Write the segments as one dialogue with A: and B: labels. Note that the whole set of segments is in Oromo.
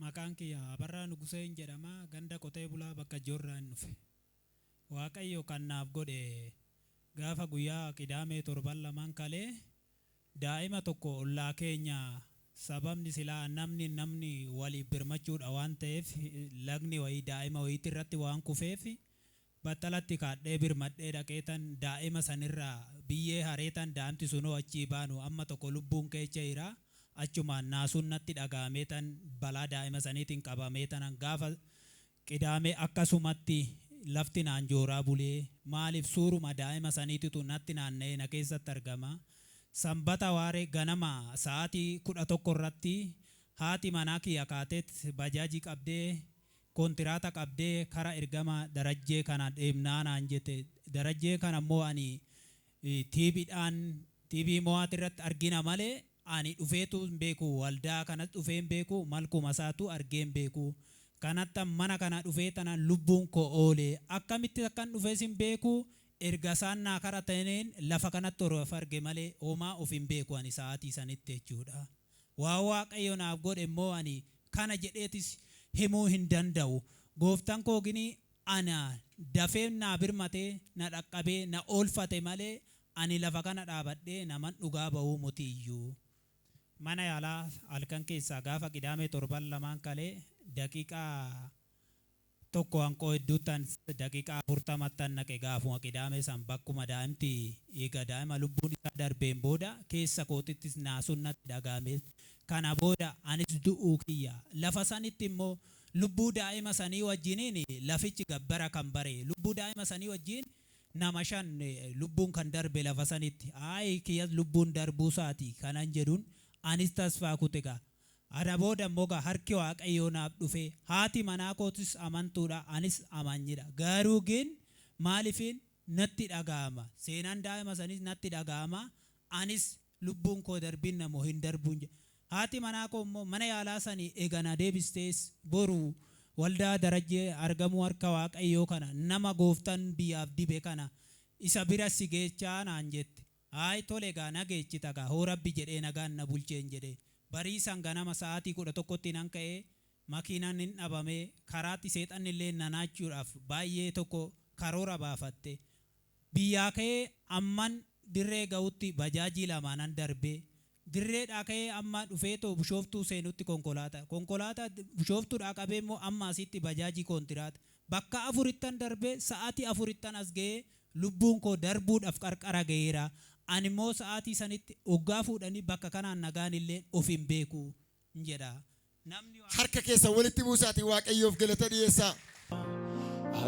A: Maqaan kiyya Abarraa Nuguseen jedhama. Ganda qotee bulaa bakka Joorraan dhufe. Waaqayyo kan naaf godhe gaafa guyyaa Qidaamee torban lamaan kalee daa'ima tokko ollaa keenya, sababni silaa namni waliif birmachuudha waan ta'eef, lagni wayii daa'ima wayiitti irratti waan kufeef battalatti kaadhee birmadhee dhaqeetan daa'ima sanirraa biyyee hareetan, daa'imti sunoo achii baanu amma tokko lubbuun keessa jira. Achumaan naasuun natti dhaga'ameetan balaa daa'ima saniitiin qabameetanan gaafa Qidaamee akkasumatti lafti naan jooraa bulee, maaliif suuruma daa'ima saniititu natti naanna'ee na keessatti argama. Sanbata waaree ganama sa'aatii 11 irratti haati manaa kiyya kaateet bajaajii qabdee koontiraata qabdee kara ergama Darajjee kana deemnaa naan jette. Darajjee kana immoo ani TVdhaan TV Mo'aat irratti argina malee ani dhufeetu hin beeku, waldaa kanas dhufee hin beeku, malkuma isaatu argee hin beeku. Kanattan mana kana dhufee tanan lubbuun koo oole. Akkamitti akkan dhufes hin beeku, erga isaan naa kadhataniin lafa kanatti of arge malee homaa of hin beeku ani sa'aatii sanitti jechuudha. Waan Waaqayyo naaf godhe immoo ani kana jedheetis himuu hin danda'u. Gooftan koo gini ana dafee naa birmatee, na dhaqqabee, na oolfate malee ani lafa kana dhaabadhee naman dhugaa ba'uu motiiyyuu. Mana yaalaa halkan keessaa gaafa Qidaamee torban lamaan kalee daqiiqaa tokko hanqoo hedduuttan daqiiqaa 40ttan naqe. Gaafuma Qidaamee san bakkuma daa'imti eega daa'ima lubbuun isaa darbeen booda keessa kootittis naasuun natti dhaga'ame. Kana booda anis du'uu kiyya. Lafa sanitti immoo lubbuu daa'ima sanii wajjiniin lafichi gabbara kan bare, lubbuu daa'ima sanii wajjin nama shan lubbuun kan darbe lafa sanitti. Ayi, kiyyas lubbuun darbuu isaati kanan jedhuun anis tasfaa kute gaa. Ana booda immoo gaa harki Waaqayyoo naaf dhufe. Haati manaa kootis amantuudha, anis amanyidha. Garuu gin maalifiin natti dhaga'ama. Seenaan daa'ima saniis natti dhaga'ama. Anis lubbuun koo darbinna moo hin darbuun jedha. Haati manaa koo immoo mana yaalaa sanii ega na deebistees boru waldaa Darajjee argamuu harka Waaqayyoo kana nama Gooftan biyyaaf dibe kana isa bira si geechaa naan jette. Haay tole egaa na geechita gaa hoo Rabbi jedhee nagaan na bulcheen jedhe. Bariisan ganama sa'aatii 11tti nan ka'ee makiinan hin dhabame, karaatti seexanni illee na naachuudhaaf baay'ee tokko karoora baafatte. Biyyaa ka'ee amman Dirree ga'utti bajaajii lamaanan darbe. Dirreedhaa ka'ee amma dhufeetoo Bushooftuu seenutti konkolaata. Konkolaataa Bushooftuudhaa qabee immoo amma asitti bajaajii koontiraata. Bakka afurittan darbee sa'aatii afurittan as ga'ee lubbuun koo darbuudhaaf qarqara ga'eera. Ani immoo sa'aatii sanitti oggaa fuudhanii bakka kanaan nagaan illee of hin beeku jedha. Namni Waaqayyo.
B: Harka keessan walitti buusaatii Waaqayyoof galata dhi'eessaa.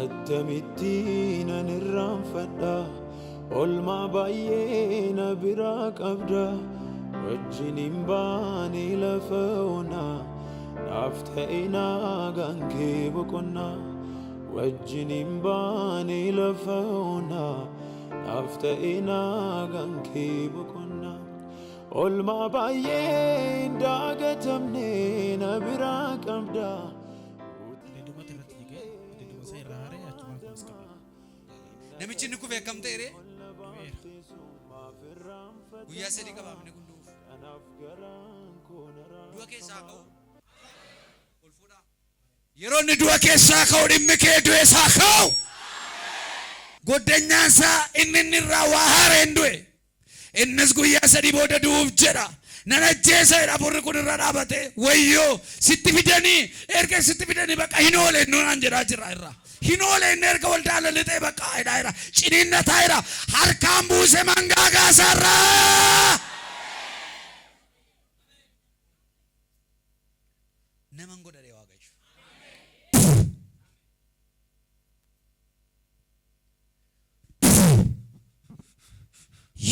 C: Attamittiin an irraanfadha Olmaa baay'ee na biraa qabda Wajjin hin baane lafa onaa Naaf ta'e naagaan kee boqonnaa Wajjin hin baane lafa onaa Naaf ta'e naagaan kee boqonnaa Olmaa baay'ee hin daagatamne na biraa qabda.
D: Dudduubatti irratti jigee dudduuba isaa irraa haree achumaan kunis qabame.
E: Namichi inni kufe akkam ta'e ree?
D: Du'eera.
E: Guyyaa sadii qaba inni kun du'uuf. Du'a keessaa haa ka'u. Ol fuudhaa. Yeroo inni du'a keessaa ka'u dhimmi kee du'e isaa ka'u. Goddanyaan isaa inni inni irraa waa haareen du'e. Innis guyyaa sadii booda du'uuf jedha. Nan ajjeesa jedha hafuurri kun irra dhaabatee. Wayyoo sitti fidanii, erga sitti fidanii bakka hin oole innoo naan jedhaa jira irra. Hin oole inni erga waldaa lixee bakka jedhaa jira. Ciniinnataa jira. Harkaan buuse mangaagaa isaarraa. Naman godha Waaqayyo.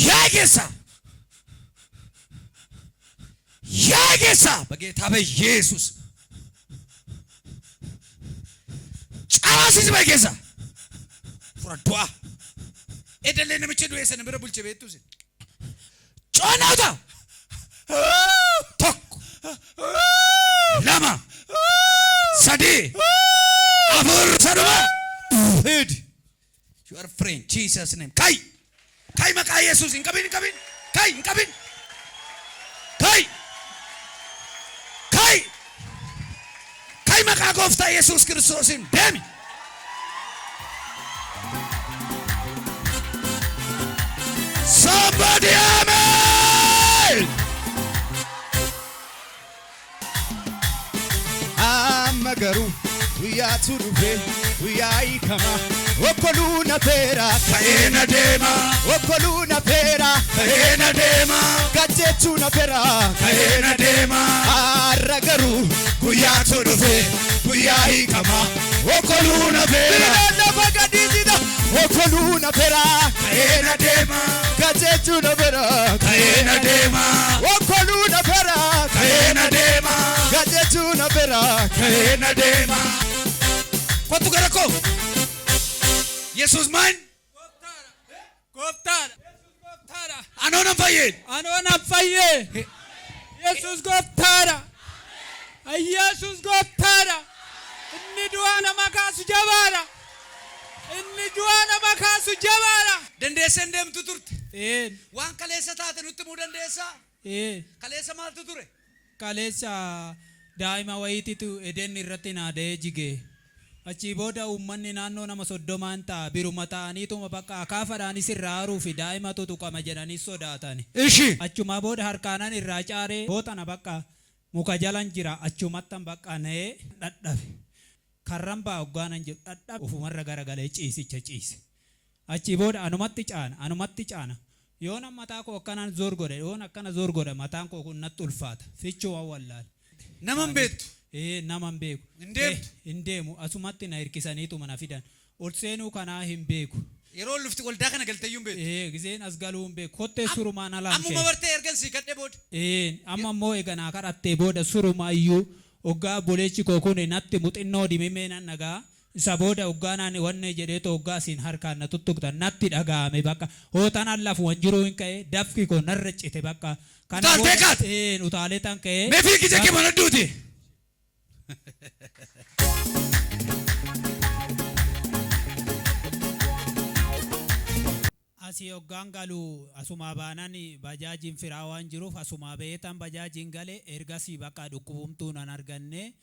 E: Yaa keessa yaa keessa በጌታ በኢየሱስ ጫራሲስ በጌሳ fura du'a edalee namicha du'e sana bira bulche beektu isin coonauta tokko lama sadii afur saduma Head. You are free in Jesus name. Kai! Kai maqaa Yesuus hin qabin, hin qabin. Kai hin qabin. Kai! Kai! Ka'i maqaa gooftaa Yesuus Kiristoosiin deemi. Somebody amen!
F: Amma garuu guyyaatu dhufe, guyyaa hiikama okkoluu na feera.
E: Ka'ee na deema.
F: Okkoluu na feera.
E: Ka'ee na deema.
F: Gajjechuu na feera.
E: Ka'ee na deema.
F: Har'a garuu
E: Guyyaatu dhufe, guyyaa hiikama okkoluu na feera.
F: Biiroon lafa gadhiisita okkoluu na feera.
E: Ka'ee na deema.
F: Gajjechuu na feera.
E: Ka'ee na deema.
F: Okkoluu na feera.
E: Ka'ee na deema.
F: Gajjechuu na feera.
E: Ka'ee na deema. Kottu gara koo. Yesuus maal?
A: Gooftaadha. Gooftaadha.
E: Anoo nan fayyeen.
A: Anoo nan fayyee. Yesuus gooftaadha. Yesuus gooftaadha. Inni du'aa nama kaasu jabaadha. Inni du'aa nama kaasu jabaadha.
E: Dandeessee hin deemtu turte.
A: Een.
E: Waan kaleessa taate nutti himuu dandeessaa?
A: Ee.
E: Kaleessa maaltu ture?
A: Kaleessa daa'ima wayiititu eden irratti naa da'ee jige. Achii booda uummanni naannoo nama 30n ta'a biruma ta'aniituma bakka akaafadhaanis irraa haaruu fi daa'imatu tuqama jedhanii sodaatan.
E: Ishi.
A: Achumaa booda harkaanan irraa caaree bootana bakka muka jalan jira achumattan bakka na'ee dhadhabe. Karran ba'a hoggaanan jedhu dhadhabe ofumarra garagalee ciisicha ciise. Achii booda anumatti caana anumatti caana. Yoon mataa koo akkanaan zoor godhe yoon akkana zoor godhe mataan koo kun natti ulfaata. Fichuu waan wallaale.
E: Nama hin beektu.
A: Ee, nama hin beeku.
E: Hin deemtu.
A: Eh, hin deemu asumatti na hirkisaniituma na fidan. Ol seenuu kanaa hin beeku.
E: Yeroo lufti waldaa kana galteeyyuu hin beektu.
A: Ee, gizeen as galuu hin beeku. Kottee surumaan alaan
E: Ammuma bartee ergan sii kadhee booda.
A: Ee, amma immoo egaa naa kadhattee booda suruma iyyuu hoggaa obboleechi koo kun natti muxinnoo dimimee nan dhagaa. Isa booda hoggaa naan wanne jedheetu hoggaa siin harkaan na tuttuqtan natti dhaga'ame bakka. Hootanaan lafu wan jiruu hin ka'e dafki koo narra cite bakka. Kana
E: Utaaltee
A: booda-
E: kaate?
A: Ee, utaalee tan ka'e.
E: Mee fiigicha kee mana duuti.
A: Asii hoggaan galu asumaa baanaan bajaajiin firaa waan jiruuf asumaa ba'eetan bajaajiin gale ergasii bakka dhukkubumtuu nan arganne.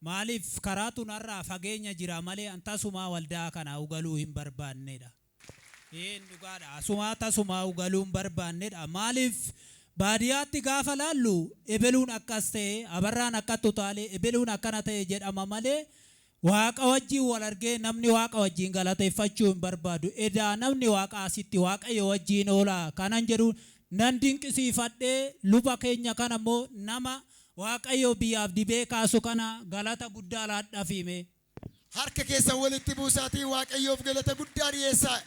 A: Maaliif karaatu narraa fageenya jira malee an tasumaa waldaa kana ugaluu hin barbaannedha. Een dhugaadha. Asumaa tasumaa ugaluu hin barbaannedha. Maaliif baadiyyaatti gaafa laallu ebeluun akkas ta'e abarraan akkatti utaalee ebeluun akkana ta'e jedhama malee Waaqa wajjin wal argee namni Waaqa wajjin galateeffachuu hin barbaadu. Edaa namni Waaqa asitti Waaqayyo wajjin oolaa kanan jedhu nan dinqisiifadhee luba keenya kana immoo nama Waaqayyo biyyaaf dibee kaasu kana galata guddaa laadhafiime.
B: Harka keessan walitti buusaatii Waaqayyoof galata guddaa dhiyeessaa.